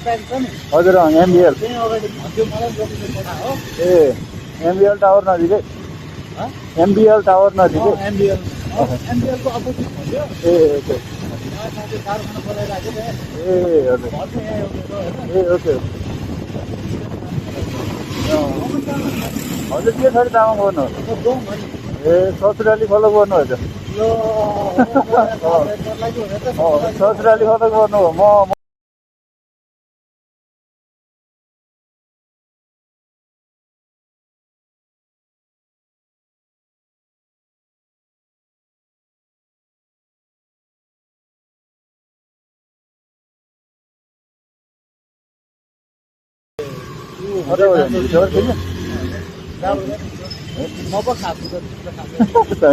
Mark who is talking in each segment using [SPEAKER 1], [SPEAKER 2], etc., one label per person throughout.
[SPEAKER 1] हजुर एमबिएल ए एमबिएल टावर नजिकै एमबिएल टावर नजिकै ए ओके ए हजुर ए ओके हजुर के छ तामाङ गर्नु ए ससुराली फलो गर्नु हजुर ससुराली फलो गर्नु हो म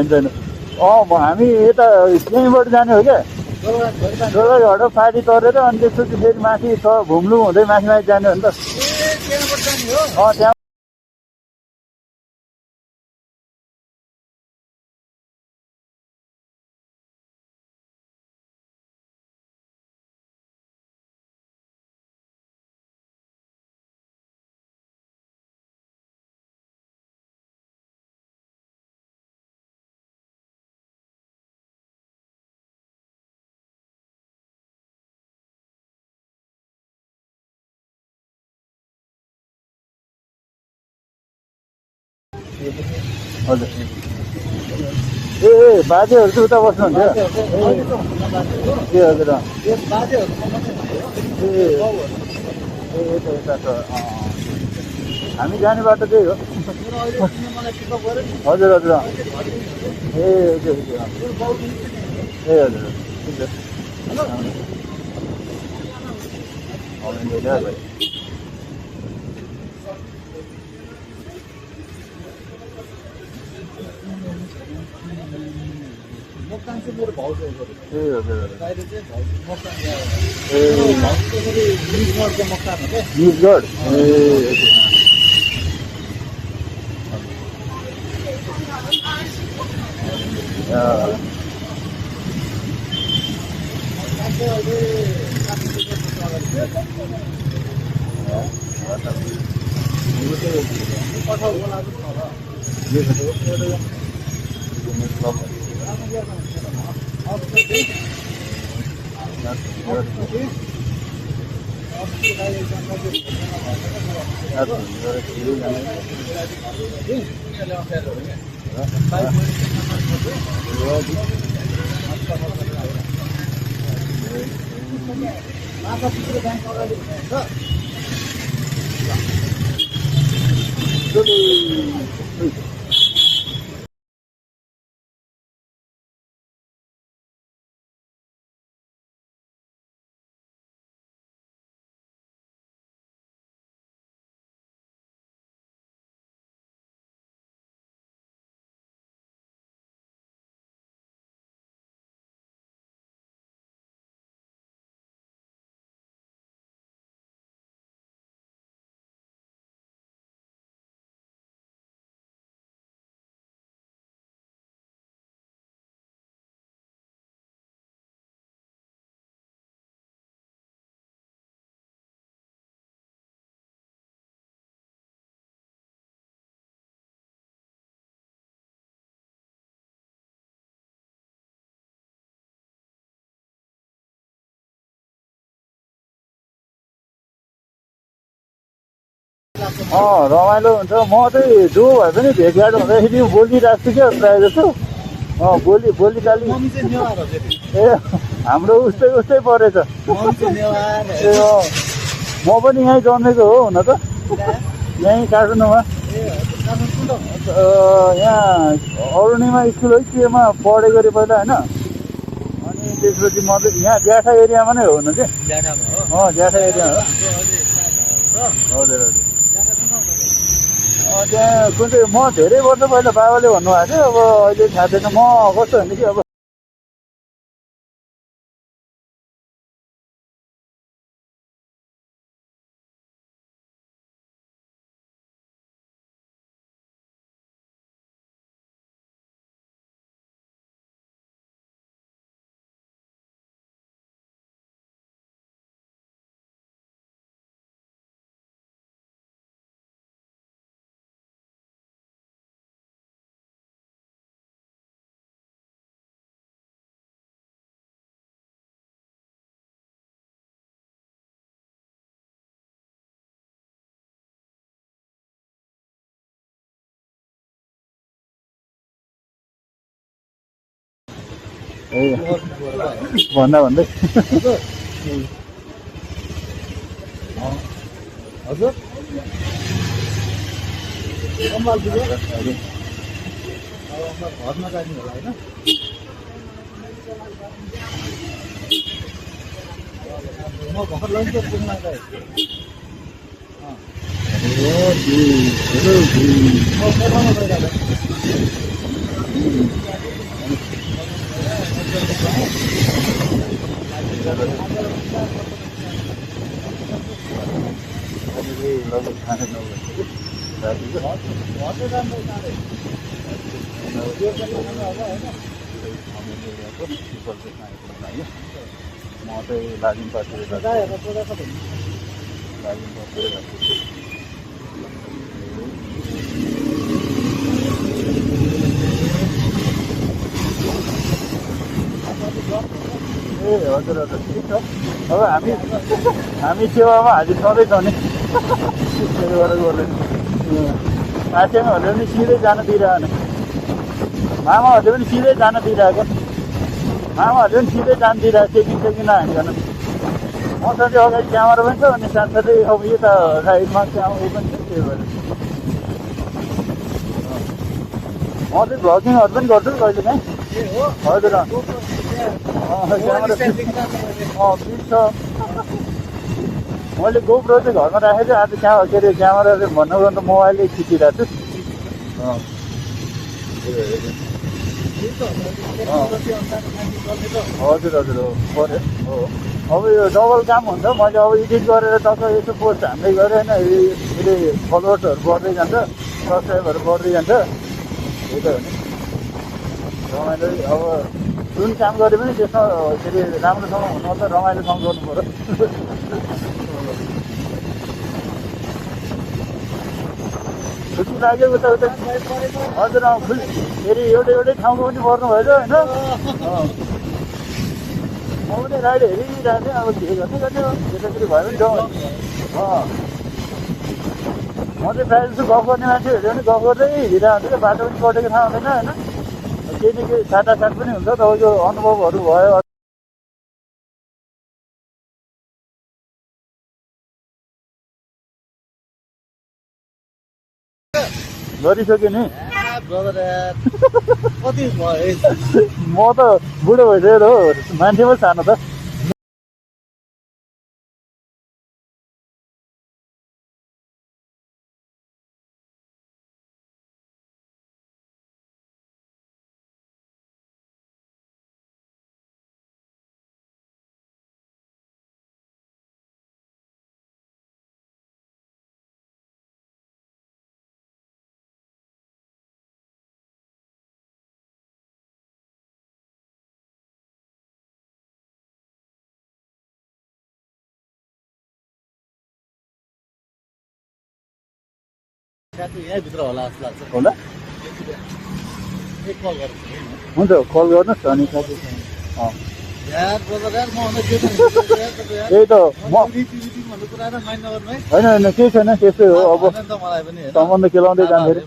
[SPEAKER 1] छैन हामी यता यहीँबाट जाने हो क्या जोरघाट फाटी तरेर अनि त्यसपछि फेरि माथि घुम्नु हुँदै माथि माथि जाने हो नि त त्यहाँ हजुर ए बाजेहरू चाहिँ उता बस्नुहुन्थ्यो ए हजुर यता हामी जाने बाटो त्यही हो हजुर हजुर ए ओके ओके ए हजुर
[SPEAKER 2] मोक्तान चाहिँ मेरो भाउ चाहिँ
[SPEAKER 1] ए हजुर
[SPEAKER 2] बाहिर चाहिँ भाउ मोक्तान गयो
[SPEAKER 1] ए
[SPEAKER 2] निजगढको मोक्तान हो क्या
[SPEAKER 1] निजगढ ए रमाइलो हुन्छ म चाहिँ जो भए पनि भेटघाट हुँदाखेरि बोलिरहेको छु क्या प्रायः जस्तो बोलीचाली ए हाम्रो उस्तै उस्तै परेछ ए म पनि यहीँ जन्मेको हो हुन त यहीँ काठमाडौँमा यहाँ अरुणिमा स्कुल है केमा पढेको अरे पहिला होइन अनि त्यसपछि म चाहिँ यहाँ ज्याठा एरियामा नै हो हुन चाहिँ ज्याठा एरिया हो हजुर हजुर त्यहाँ कुन चाहिँ म धेरै वर्ष पहिला बाबाले भन्नुभएको थियो अब अहिले थाहा छैन म कस्तो भने कि अब ए
[SPEAKER 2] गर्नु भयो
[SPEAKER 1] भन्दा भन्दै
[SPEAKER 2] हजुर कम्बाल दियो अब घरमा जाने होला होइन म घर लैजान्छु पुग्न चाहिँ म मोटामा गइरहेको
[SPEAKER 1] लगभग खाने नभएको रातिको
[SPEAKER 2] घरले राम्रो जाँदै त्यो चाहिँ होला होइन
[SPEAKER 1] म चाहिँ लाजिम पार्टीले
[SPEAKER 2] गाईहरू सोधा कति
[SPEAKER 1] लाजिम पार्टीले ए हजुर हजुर ठिक छ अब हामी सेवामा हाजिर छँदैछौँ नि त्यसले गरेर गर्दैन साथीमाहरूले पनि सिधै जान दिइरहेन मामाहरूले पनि सिधै जान दिइरहेको मामाहरूले पनि सिधै जान दिइरहेको चेकिङ सेकिङ नहालिकन मसँग चाहिँ अगाडि क्यामेरा पनि छ अनि साथसाथै अब यता साइडमा क्यामेरा पनि छ त्यही भएर म चाहिँ भ्लगिङहरू पनि गर्छु कहिले काहीँ हजुर क्यामेरा फिट छ मैले गोप्रो चाहिँ घरमा राखेको आज के अरे क्यामेरा भन्नु गर्नु त मोबाइलले खिचिरहेको छु हजुर हजुर हो पऱ्यो हो अब यो डबल काम हुन्छ मैले अब एडिट गरेर टक्क यसो पोस्ट हान्दै गरेँ होइन यसले फलोवर्सहरू बढ्दै जान्छ सब्सक्राइबहरू बढ्दै जान्छ त्यही त हो नि रमाइलो अब जुन काम गरे पनि त्यसमा के अरे राम्रोसँग हुनुपर्छ रमाइलोसँग गर्नु पऱ्यो खुसी लाग्यो उता उता हजुर फेरि एउटै ठाउँको पनि पर्नु भएछ होइन म पनि राइड हेरिरहेको थिएँ अब के गर्ने हो यतातिर भयो भने जाउँ म चाहिँ प्रायः जस्तो गफ गर्ने मान्छे हेऱ्यो भने गफ गर्दै हिँडिरहेको हुन्छ बाटो पनि कटेको थाहा हुँदैन होइन केही न केही साटासाट पनि हुन्छ तपाईँको अनुभवहरू भयो गरिसक्यो नि
[SPEAKER 2] कति भयो
[SPEAKER 1] म त बुढो भइसक्यो हो मान्छे पो सानो त
[SPEAKER 2] यहीँभित्र होला जस्तो लाग्छ
[SPEAKER 1] होला
[SPEAKER 2] एक कल गर्छु
[SPEAKER 1] हुन्छ कल गर्नुहोस् अनि
[SPEAKER 2] यार ब्रदर यार म अन्त के
[SPEAKER 1] त्यही त म
[SPEAKER 2] भन्ने कुरा माइन्ड नगर्नु है
[SPEAKER 1] होइन होइन केही छैन त्यस्तै हो अब
[SPEAKER 2] मलाई पनि
[SPEAKER 1] सम्बन्ध केलाउँदै जाँदाखेरि